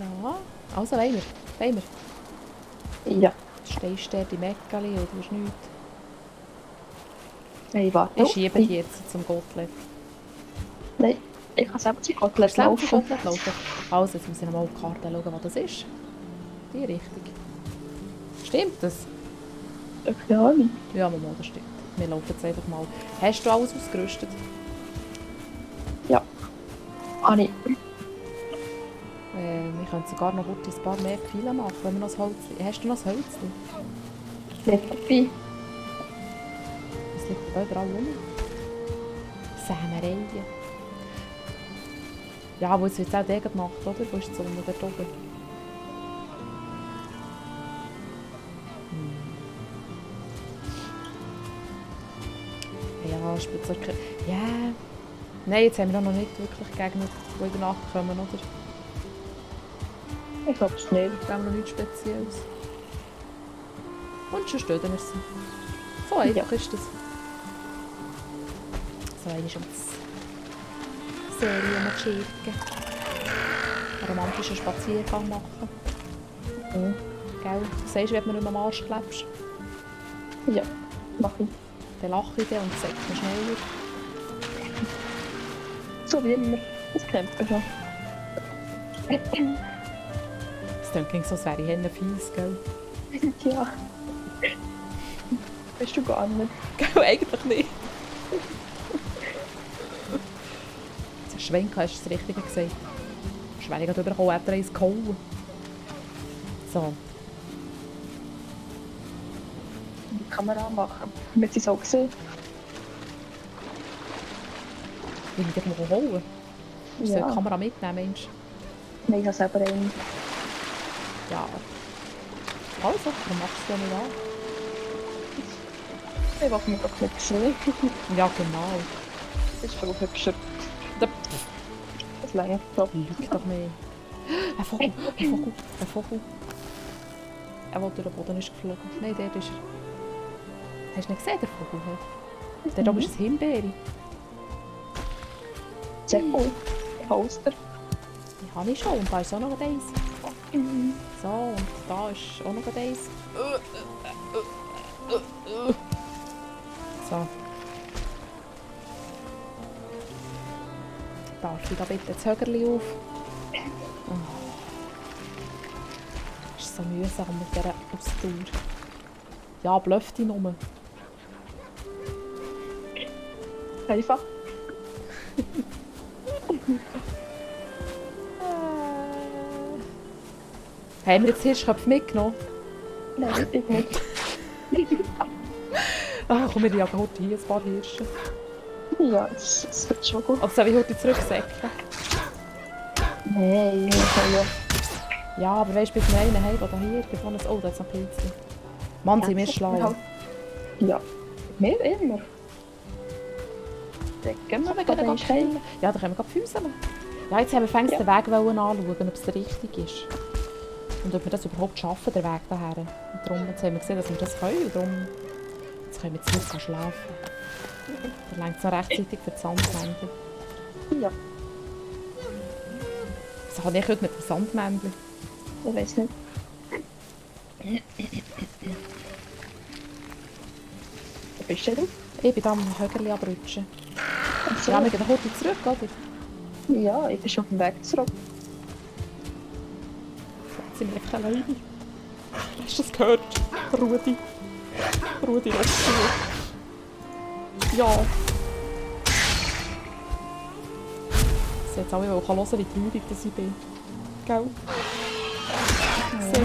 Ja, also wollen wir. Wollen wir. Ja. Stehst du dort im Eckeli und tust nichts. Nein, warte. Ich schiebe dich jetzt zum Gottlieb. Nein, ich kann selber zum Gottlieb Kannst du selber zum laufen. Gottlieb laufen? Also, jetzt muss ich noch mal auf die Karte schauen, wo das ist. Die Richtung. Stimmt das? Keine Ahnung. Ja, Mama, das stimmt. Wir laufen jetzt einfach mal. Hast du alles ausgerüstet? Ja. Anni. Wir können sogar noch kurz ein paar mehr Pfeile machen, wenn wir noch das Holz... Hast du noch das Holz? Nicht dabei. Das liegt da überall rum. Sämereien. Ja, wo jetzt wird es auch die Nacht, oder? Wo ist die Sonne dort oben? Ja, spielt so keine... Ja... Nein, jetzt haben wir noch nicht wirklich Gegner, die in der Nacht kommen, oder? Ich glaube es nicht. Wir haben noch nichts Spezielles. Und schon stehen wir sie. So einfach ist das. So einmal um die Serie noch schicken. Einen romantischen Spaziergang machen. Mhm. Gell? Du sagst, wenn du nicht mehr am Arsch klebst. Ja, mach ich. Dann lache ich dann und sage mir schneller. So wie immer. Das kennt man schon. Das klingt so, als wäre ich Henne fies, gell? Ja. Bist du gar nicht. Gell, eigentlich nicht. Jetzt Schwenken, hast du das Richtige gesagt. Schwenken hat überkommen, hat er eins gehauen. So. Die Kamera machen. Damit sie es auch sehen. Will ich dich mal holen? Soll Ja. die Kamera mitnehmen, Mensch? Nein, ich habe selber einen. Ja. Also, dann machst du es ja nicht an. Ich will mich doch nicht sehen. Ja, genau. Das ist viel hübscher. Da Das lange. So. lügt doch nicht. Ein Vogel, ein Vogel, ein Vogel. Er wollte durch den Boden ist geflogen. Nein, dort ist er. Hast du nicht gesehen, der Vogel? Dort oben ist ein Himbeere. Sehr cool. Poster. Die habe ich schon und da ist auch noch eins. So, und da ist auch noch eins. So. Darf ich da bitte das Högerli auf? Oh. Ist so mühsam mit dieser Ausdauer. Ja, blöfft die Nummer. Einfach. Haben wir jetzt Hirschköpfe mitgenommen? Nein, ich nicht. Ah, komm, wir jagen heute hier ein paar Hirsche. Ja, das wird schon gut. Oder soll ich heute zurücksäckeln? Nein, ich kann ja. Ja, aber weißt du, bis wir einen haben, der hier, bevor es... Oh, da ist noch Pilze. Mann, sind wir schlau. Ja. Mehr immer. Dann gehen wir Wir da gehen den Schein. Ja, da können wir gerade fühlen. Ja, jetzt haben wir fängst den Weg anschauen, ob es der richtige ist. Und ob wir das überhaupt schaffen, den Weg daher. Und darum, jetzt haben wir gesehen, dass wir das können. Und darum, jetzt können wir zurück schlafen. Dann reicht es noch rechtzeitig für die Sandmännchen. Ja, Was habe ich heute mit dem Sandmännchen? ich weiß nicht. Wo bist du denn? Ich bin da am Högerli abrutschen. Achso. Ja, wir gehen heute zurück, oder? Ja, ich bin schon auf dem Weg zurück. Jetzt sind wir einfach alleine. Hast du das gehört? Rudi. Rudi, lass zu. Ja. Sie jetzt alle hören, wie traurig dass ich bin. Gell? Sehr schön.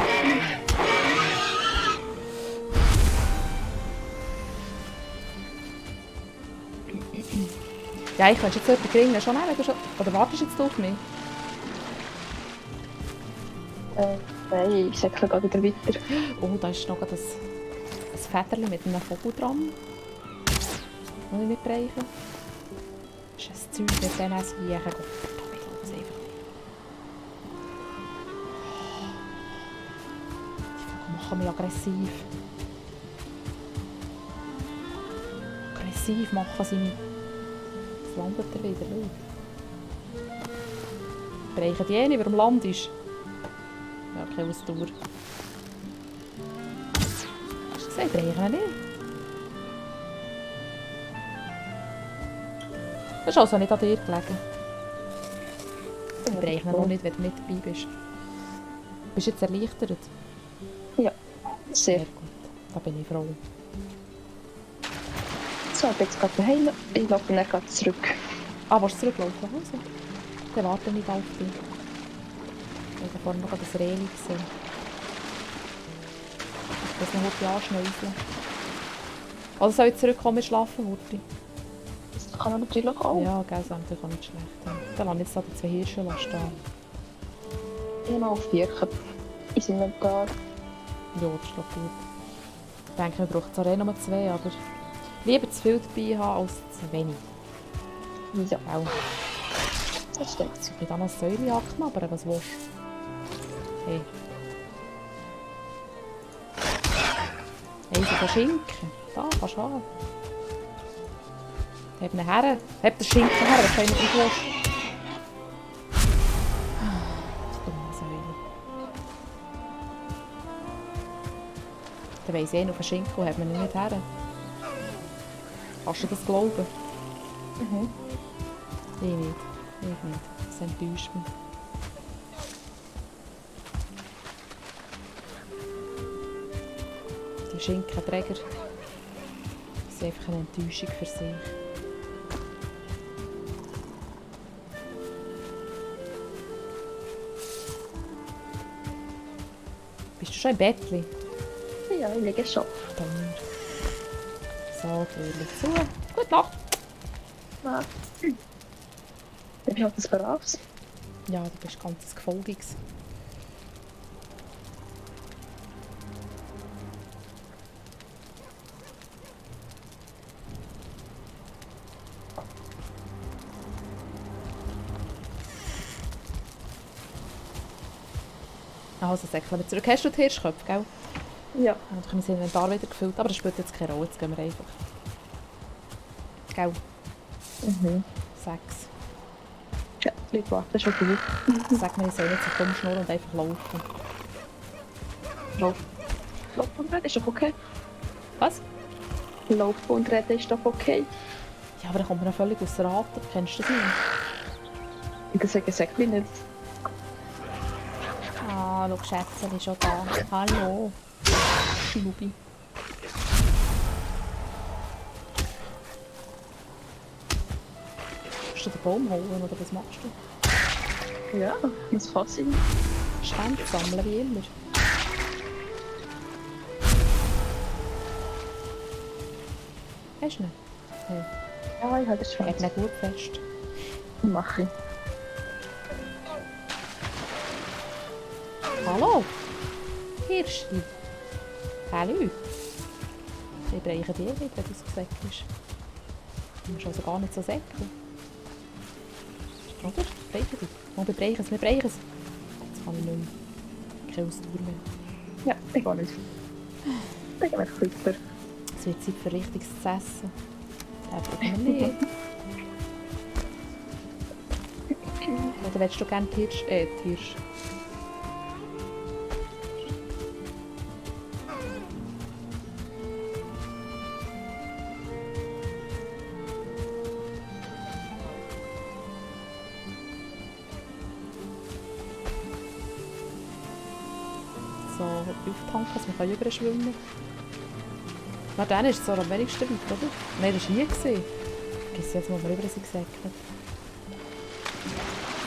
Ja, ich könnte jetzt jemanden kriegen, schon nehmen, oder wartest du jetzt auf mich? Nein, ich säckle gerade wieder weiter. Oh, da ist noch ein Federchen mit einem Vogel dran. Muss ich nicht bereichen. Das ist ein Zeug mit denen Siechen. Ich glaube es einfach nicht. Die Vögel machen mich aggressiv. Aggressiv machen sie mich. Jetzt landet er wieder. Bereichen die nicht, wer am Land ist. Killenstour. Hast du gesehen? Ich breche ihn nicht. Das ist also nicht an dir gelegen. Ich breche ihn noch nicht, wenn du nicht dabei bist. Bist du jetzt erleichtert? Ja, sehr. Sehr gut. Da bin ich froh. So, ich bin jetzt gerade daheim. Ich laufe dann gerade zurück. Ah, willst du zurücklaufen? Also. Dann warte ich auf dich. Ich habe vorhin noch das Reli gesehen. Ich muss noch Hurti anschneuseln. Also soll ich zurückkommen und schlafen, Hurti? Das kann man natürlich auch. Ja, gell, das ist auch nicht schlecht. Ja. Dann lasse ich jetzt da die 2 Hirsche stehen. Ich habe auf 4 Köpfe. Ich sind nicht gar. Ja, das ist doch gut. Ich denke, wir brauchen zwar eh nur 2, aber lieber zu viel dabei haben als zu wenig. Ja, Auch. das stimmt. Ich habe da noch ein Säule angeknabbert, was willst du? Hey. Hey, so ein Schinken. Da, kannst du haben. Heb ihn her. Heb den Schinken her, wenn du ihn nicht willst. Das dumme Säule. Dann weiss ich eh noch, auf den Schinken hat man ihn nicht her. Kannst du das glauben? Mhm. Ich nicht. Ich nicht. Das enttäuscht mich. Die Schinkenträger sind einfach eine Enttäuschung für sich. Bist du schon im Bettli? Ja, ich liege schon. Donner. So, Tür zu. Gute Nacht. Ja. Ich bin halt ein Braves. Ja, du bist ganz ein Gefolgiges. Also, säckeln wir zurück. Hast du die Hirschköpfe, gell? Ja. Dann haben wir das Inventar wieder gefüllt, aber das spielt jetzt keine Rolle. Jetzt gehen wir einfach. Gell? Mhm. 6. Ja, Leute warten, das ist schon gut. Sag mir, ich soll nicht so dumm schnurren und einfach laufen. Laufen und reden ist doch okay. Was? Laufen und reden ist doch okay. Ja, aber dann kommt man völlig aus der Atem. Kennst du das nicht? Ich sage nicht. Ah, schau, Schätzchen ist schon da. Hallo. Schnubi. Musst du den Baum holen oder was machst du? Ja, das kann sein. Schwänze sammeln wie immer. Hast du ihn? Hey. Ja, ich habe das schon. Hat ihn gut fest. Mache ich. Hallo? Hirschi? Hallo? Ich breche dir nicht, wenn das gesagt ist. Du musst also gar nicht so säckeln. Oder? Brechen dich. Oh, wir brechen es, wir brechen es. Jetzt kann ich nicht mehr. Keine Ausdauer mehr. Ja, ich gehe nicht. Ich gehe einfach weiter. Es wird Zeit für richtiges zu essen. Den brauchen wir nicht. Oder willst du gerne die Hirsch? So auftanken, dass man rüber schwimmen kann. Na, dann ist es so am wenigsten weit, oder? Nein, das war hier. Ich weiß jetzt mal, wo wir rüber sind gesäckelt.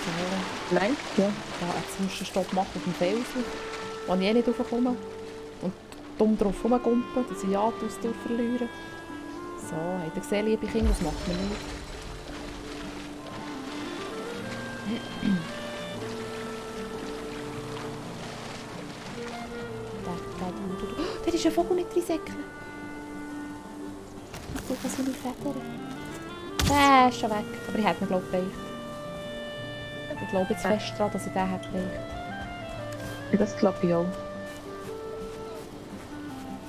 So, Nein? Ja. da einen Zwischenstopp machen auf dem Felsen, wo ich eh nicht raufkomme. Und dumm drauf rumgumpen, dass ich ja die Ausdauer verliere. So, habt ihr gesehen, liebe Kinder, das macht man nicht. Da ist ein Vogel nicht drin säckeln. Ich suche so eine Federn. Der ist schon weg. Aber ich hätte ihn, glaube ich, bereicht. Ich glaube jetzt fest daran, dass ich den hätte bereicht. Ja, das glaube ich auch.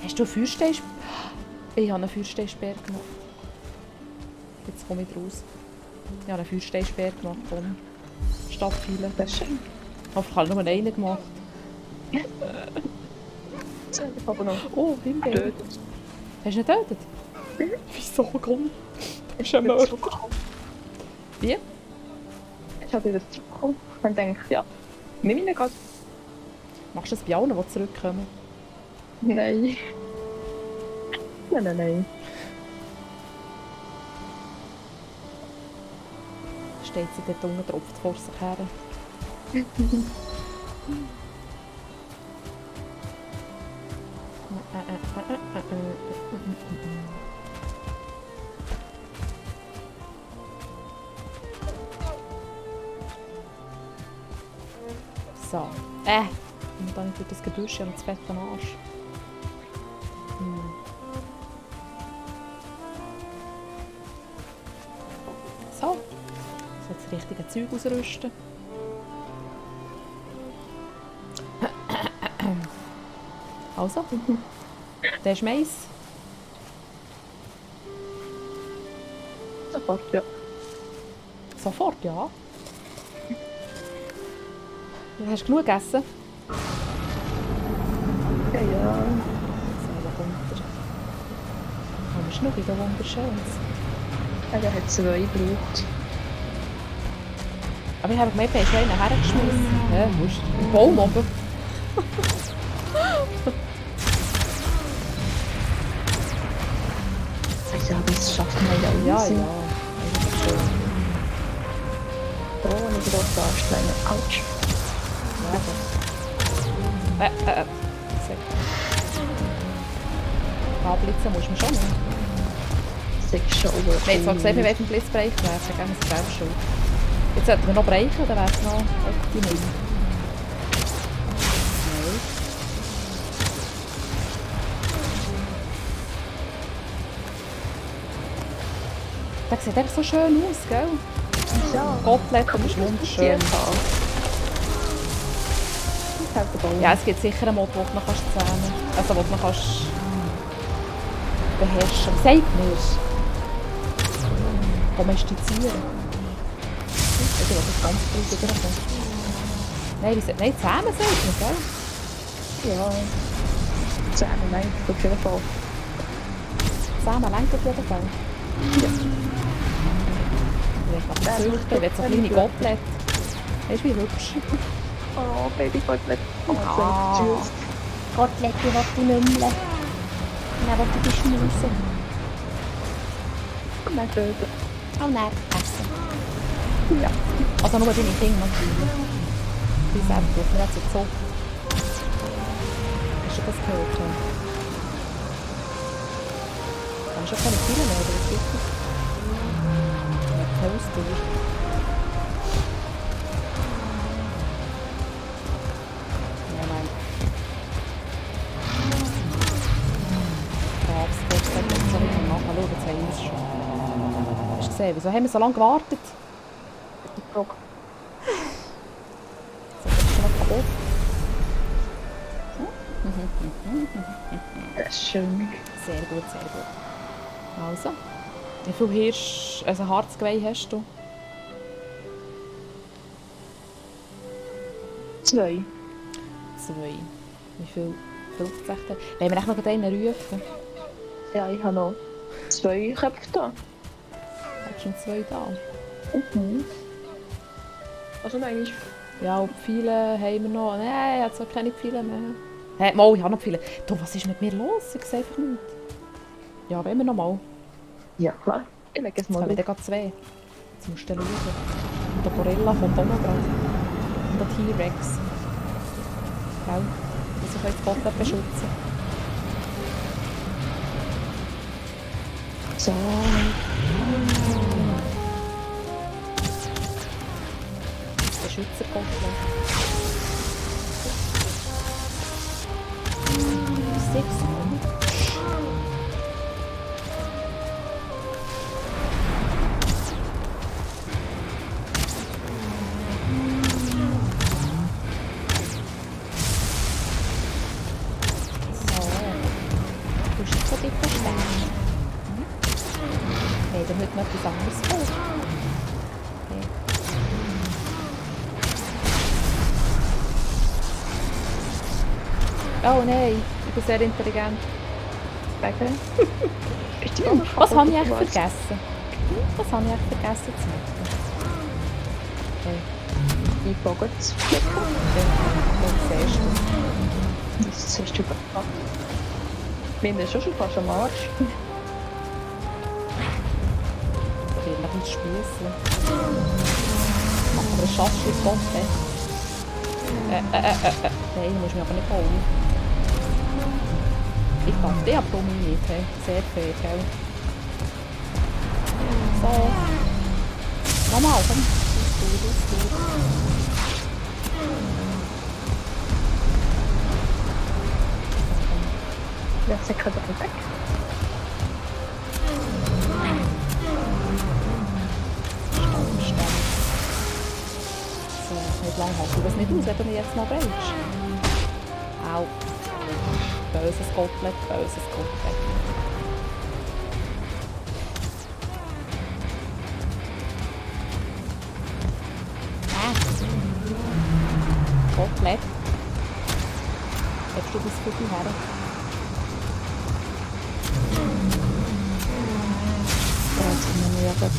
Hast du einen Feuerstein? Ich habe einen Feuersteinsperr gemacht. Jetzt komme ich raus. Ich habe einen Feuersteinsperr gemacht. Ohne Stadtpfeilen. Das ist schön. Hoffentlich habe ich nur einen gemacht. So, ich habe noch Oh, Himbeer. getötet. Hast du ihn getötet? Mhm. Wieso? Komm. Du bist ein wieder Mörder. zurückgekommen. Wie? Ich habe wieder zurückgekommen und denke, ja, nimm ihn gerade. Machst du das bei allen, die zurückkommen? Nein. Nein. Steht sie dort unten, tropft vor sich her. So. Und dann durch das Gebüsch und das fette Arsch. So. Jetzt das richtige Zeug ausrüsten. Also. Der ist Mais. Sofort, ja. Sofort, ja. Hast du genug gegessen? Ja. So, wo kommt er? Haben wir Schnucki da wunderschönes? Er hat 2 gebraucht. Aber ich habe gemerkt, er ist einen hergeschmissen. Ja, wo ist der? Im Baum oben. Ja, das schafft man ja Ja, easy. ja. Das ist schön. Oh, eine grosse Anstrengung. Autsch. Ja, das. Anblitzen musst du mir schon nicht. Sechs schon. Wir haben zwar gesagt, wir wollen den Blitzbereich werfen, gell? Das ist selber schuld. Jetzt sollten wir noch brechen, dann wäre es noch optimal. Nein. Das sieht echt so schön aus, gell? Ja. Gottletten ist wunderschön. Ja, es gibt sicher einen Mod, wo du noch zählen kannst. Also, wo du noch beherrschen. Sag mir. Domestizieren. Ich will das ganz gut überkommen. Nein, nein, Zähne sagt man, gell? Ja. 10 lenkt auf jeden Fall. Zähne lenkt auf jeden Fall. Ja. Ich will noch züchten, ich will so kleine Gottlet. Weißt du, wie hübsch? Oh, Baby-Kotelett. Oh, Ah. süß. Gottlet, die will ich nicht mehr. Dann will ich die schmusen. Und dann töten. Oh nein, essen. Ja. Also nur deine Kinder natürlich. Die selber tut mir jetzt so. Hast du das gehört? Ja? Hast du schon keine Kinder mehr, oder was gibt es? Keine Ausdauer. Ja, nein. Grabsgott, jetzt soll ich mal nachschauen, jetzt haben wir es schon. Hast du gesehen, wieso haben wir so lange gewartet? Die Frage. So, das ist schon noch kaputt. Das ist schön. Sehr gut, sehr gut. Also, wie viel Hirsch, also Harzgeweih hast du? 2. 2. Wie viel? 50? Wollen wir echt noch einen rufen? Ja, ich habe noch 2 Köpfe da. Hast du noch 2 da? Mhm. Also nein, ich... Ja, und viele haben wir noch. Nein, ich habe zwar keine viele mehr. Hey, mal, ich habe noch viele. Du, was ist mit mir los? Ich sehe einfach nicht. Ja, wollen wir noch mal? Ja, klar. Ich lege es Jetzt mal kommen drauf. dann 2. Jetzt musst du schauen. Und der Gorilla kommt auch noch dran. Und der T-Rex. Gell? Also können das Gottlet beschützen. So. Beschützergottlet. 6. Du bist so dick verstärkt. Hey, dann wird noch etwas anderes vor. Okay. Oh nein, ich bin sehr intelligent. Wegen. Ist die Was habe ich kaputt, echt oder was? vergessen? Was habe ich echt vergessen zu machen? Okay, Die Bogen zu flicken. das siehst du. Das hast du gemacht. Wir sind schon fast am Arsch. Ich will noch ein Spiessen. Machen wir ein Schatzschiff Gott, Nein, du musst mich aber nicht holen. Ich darf dich aber nicht, hey. Sehr fair, gell? So. Nochmal, komm. Das ist gut. Ja, sie können doch weg. Stand. So, nicht lang halten. Ich weiß nicht aus, ob du mich jetzt noch willst. Au. Böses Gottlet, böses Gottlet. Gottlet. Hebst du das Vogel her? Ja, jetzt haben wir ja gerade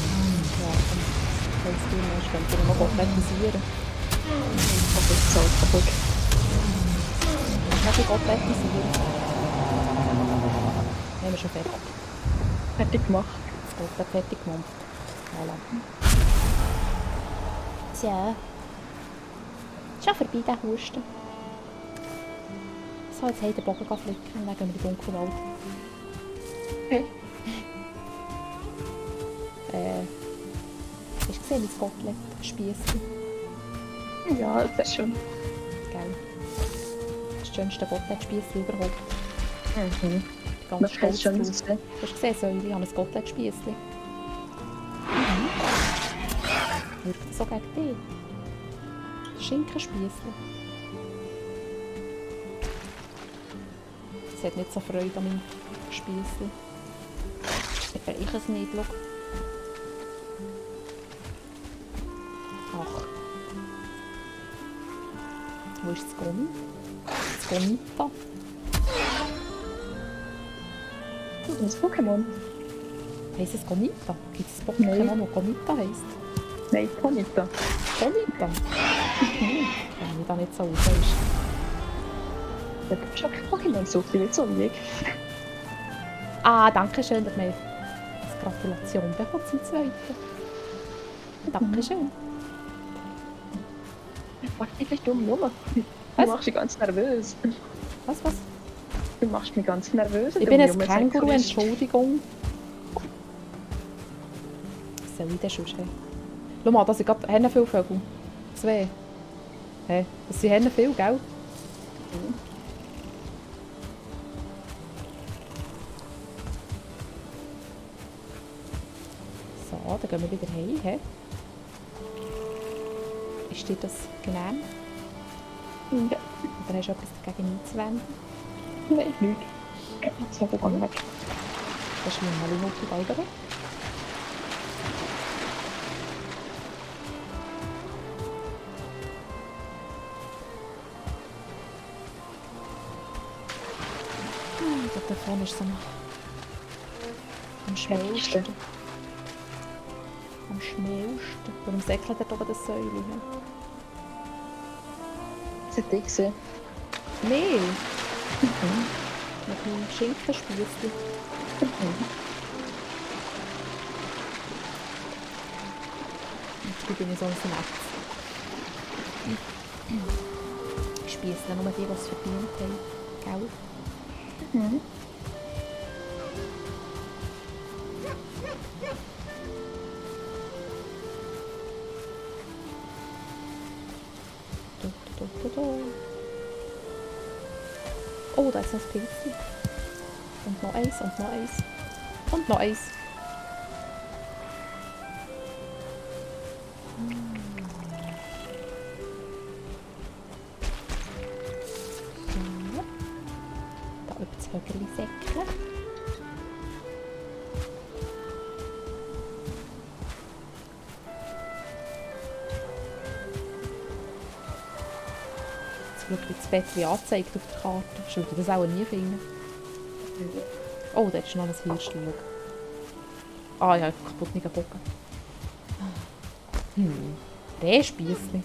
Ja, komm. Kannst du noch, ich könnte noch gottletisieren. kaputt, so kaputt. Kannst du gottletisieren? Nehmen wir schon fertig. Fertig gemacht. Das Gottlet fertig gemacht. Voilà. Tja. Schon vorbei, der Husten. So, jetzt haben wir den Bogen flicken und dann gehen wir in den Dunkelwald. Okay. Hast du gesehen, wie das Gottlet Spiessli? Ja, das ist schon. Gell? Das schönste Gottlet-Spiessli überhaupt. Mhm. Ganz Das stolz ist schon drauf. gesehen. Hast du gesehen, Säule? Ich habe ein Gottlet-Spiessli. Wirkt so gegen dich. Schinkenspiessli. Sie hat nicht so Freude an meinem Spiessli. Ich bereich es nicht, schau. Ach. Wo ist das Gommi? Das Gomita. Das Pokémon. Heisst es Gomita? Gibt es ein Nein. Pokémon, das Gomita heisst? Nein, Ponita. Gomita? Wenn ich da nicht so raus ist. Ja, du bist auch kein Pokémon so viel, nicht so wie. Ah, danke schön, dass wir eine Gratulation bekommen zum Zweiten. Danke schön. Warte nicht dumm rum. Du Was? machst mich ganz nervös. Was? Du machst mich ganz nervös. Ich bin ein Känguru, Entschuldigung. Was soll ich denn schon sagen? Schau mal, da sind gerade Hennen viele Vögel. 2. Hey, das sind Hennen viel, gell? So, dann gehen wir wieder heim. He? Ist dir das genehm? Ja, Oder hast du etwas dagegen einzuwenden? nein, nichts. Jetzt habe ich weg. Das ist mal eine Minute Balgere. Da vorne ist so am schmelsten. Am schmelsten. Warum säckelt dort oben das Säule? He? Das hätte ich gesehen. Mehl? Mit einem Schinkenspiessli. Jetzt bin ich so ein Netz. Ich spiesse nur die, die es verdient haben. Gell? Mhm. Oh, da ist noch ein Pilzchen. Und noch eins, und noch eins. Und noch eins. So. Da über das Högerli säckeln. Jetzt Schau, wie das Bettchen anzeigt auf der Karte. Ich würde das auch nie finden. Oh, da ist noch ein Hirschli. Ah ja, einfach kaputt nicht gucken. Der Spiessli.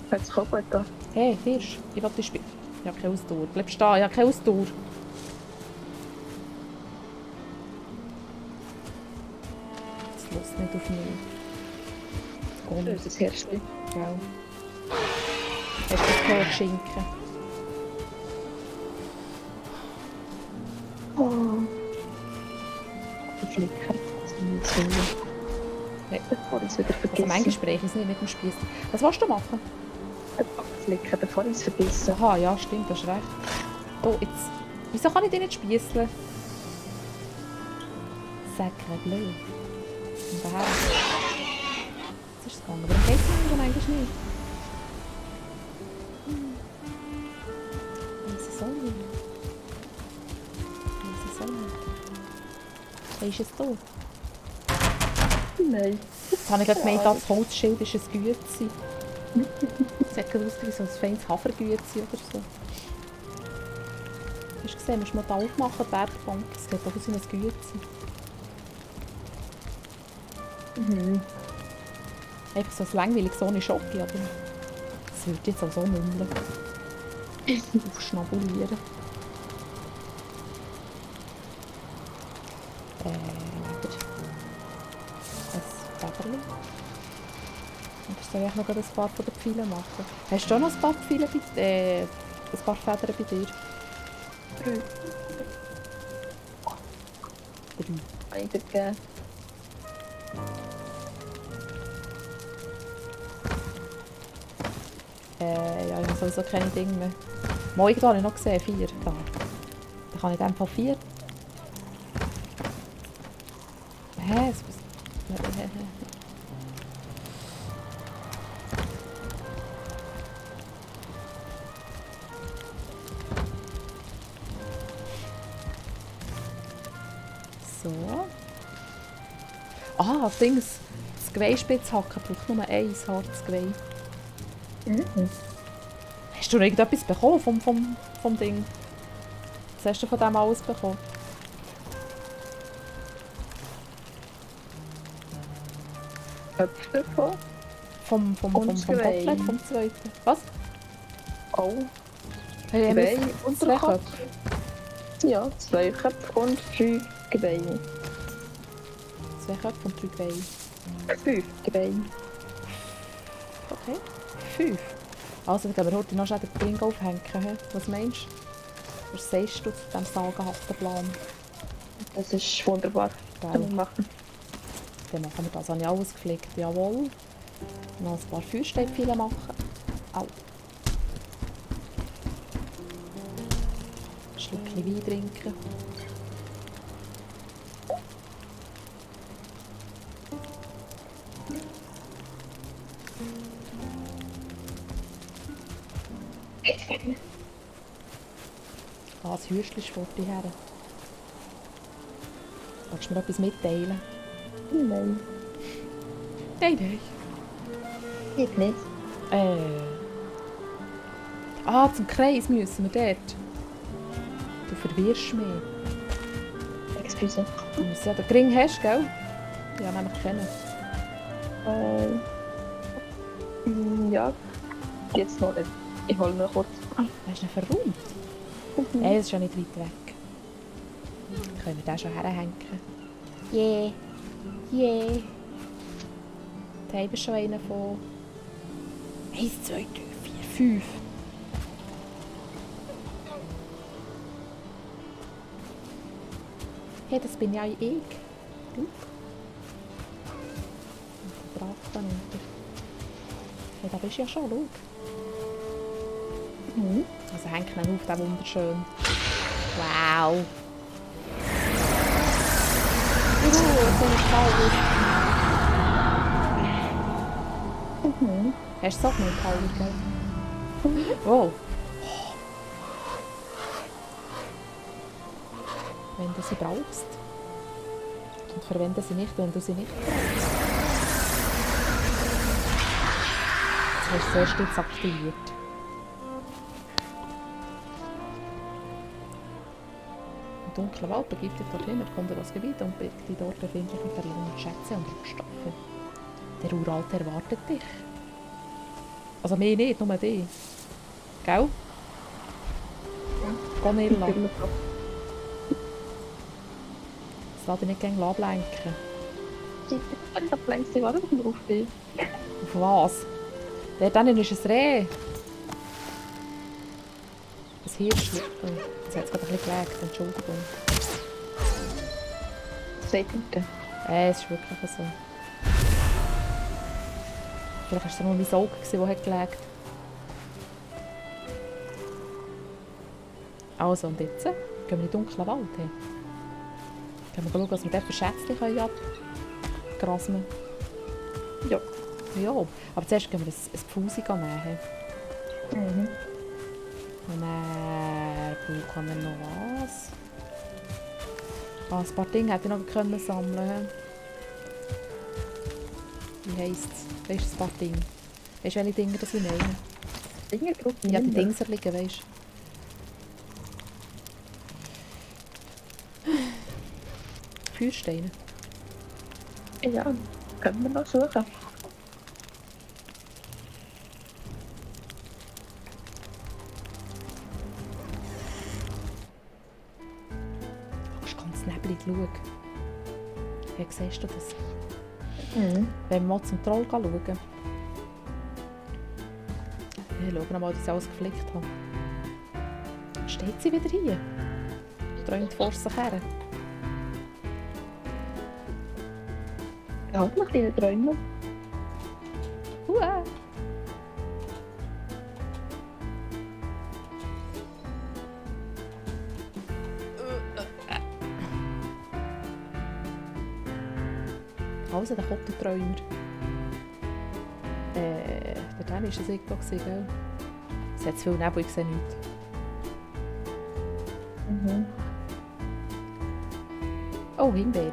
Hört sich auch gut an. Hey, Hirsch, ich will dich spielen. Ich habe keine Ausdauer. Bleib stehen, ich habe keine Ausdauer. Das lässt nicht auf mich. Komm, Das ist das Hirschli. gell. Hast du das gehört, Schinken? Oh. Die Flicker. Das ist nicht so. Hey. Bevor ich es wieder Also vergesse. manchmal spreche ich es nicht mit dem Spiessli. Was willst du machen? Flicker, bevor ich es vergesse. Aha, ja, stimmt, du hast recht. Oh, jetzt. Wieso kann ich dich nicht spießeln? Sacre bleu. Und daher. Jetzt ist es gegangen. Warum geht es mir dann eigentlich nicht? Weiss es auch nicht. Weiss es auch nicht. Weisst du es da? Nein. Jetzt habe ich gerade gemeint, das Holzschild ist ein Güezi. Es sieht gerade aus wie so ein feines Hafergüezi oder so. Hast du gesehen, musst du mal da aufmachen, die Werkbank. Es sieht doch aus wie ein Güezi. Einfach so ein langweiliges ohne Schocke, aber es wird jetzt auch so mummeln. Aufschnabulieren. Wieder. Ein Federli. Und soll ich noch ein paar von den Pfeilen machen? Hast du auch noch ein paar Pfeile bei, ein paar Federn bei dir? Drei. Drei. Habe ich dir gegeben. Ja, ich habe sowieso keine Dinge mehr. Morgen habe ich noch gesehen, 4. Da. Dann kann ich in dem Fall 4. Hä? So. Ah, Dings. Das Geweihspitzhacken braucht nur eins hartes Geweih. Hast du noch irgendetwas bekommen vom Ding? Was hast du von dem alles bekommen? Köpfe davon. Vom Geweih. Bottlet, vom zweiten. Was? Oh. Hey, Geweih und zwei der Kopf. Köpfe. Ja, 2 Köpfe und 5 Geweih. 2 Köpfe und 3 Geweih. 5 Geweih. Okay. 5. Also, dann gehen wir heute noch schnell den Ding aufhängen. He? Was meinst du? Was sagst du zu diesem sagenhaften Plan? Das ist wunderbar. Geil. Können wir machen. Dann machen wir das. Habe ich alles gepflegt. Jawohl. Noch ein paar Feuersteinpfeile machen. Au. Ein Schluckchen Wein trinken. Ah, das Hüstchen ist vor dir her. Willst du mir etwas mitteilen? Nein. Nein. Ich nicht. Ah, zum Kreis müssen wir dort. Du verwirrst mich. Excuse. Du musst ja den Ring hast, gell? Ja, nämlich kennen. Ja. Jetzt noch nicht. Ich hole noch kurz. Hast du ihn verräumt? Ey, das ist ja nicht weit weg. Können wir den schon herhängen? Yeah. Yeah. Da haben wir schon einen von 1, 2, 3, 4, 5. Hey, das bin ja ich. Schau. Der Drachen unter. Hey, da bist du ja schon, schau. Also hängt ihn auf, der wunderschön. Wow. So eine Power. Hast du so eine Power, gell? Oh. Wenn du sie brauchst. Und verwende sie nicht, wenn du sie nicht brauchst. Jetzt hast du erst jetzt aktiviert. Im dunklen Wald begibt dich dorthin, erkunde das Gebiet und birgt die dort befindlichen verlorenen Schätze und Rohstoffe. Der Uralte erwartet dich. Also mich nicht, nur dich. Gell? Gonilla. Natürlich. Das lässt dich nicht gerne ablenken. Ich hab längst die Warte drauf. Auf was? Dort hinten ist ein Reh. Ein Hirschli. Oh, jetzt hat es gerade ein bisschen gelegt, Entschuldigung. Sehr gut. Es ist wirklich so. Vielleicht war es nur mein Auge, das hat gelegt. Also, und jetzt gehen wir in den dunklen Wald. Gehen wir schauen, was wir dort für Schätzchen abgrasen können. Ja. Ja, aber zuerst gehen wir ein Pfusi nehmen. Mhm. Und dann brauchen wir noch was. Ah, ein paar Dinge hätte ich noch können sammeln. Wie heisst es? Weisst du, ein paar Dinge? Weisst du, welche Dinge das ich meine? Dinge drauf. Ja, die Dinge liegen, weisst du. Feuersteine. Ja, können wir noch suchen. Du ist ganz neblig, schau. Wie siehst du das? Mhm. Wenn wir mal zum Troll schauen. Ja, schau mal, dass ich alles geflickt habe. Steht sie wieder hier? Träumt vor sich her. Ja, noch ein bisschen träumen. Hua! Also, der Kottenträumer. Der war es irgendwo, gell? Es hat zu viel Nebel, ich sehe nichts. Mhm. Oh, Himbeere.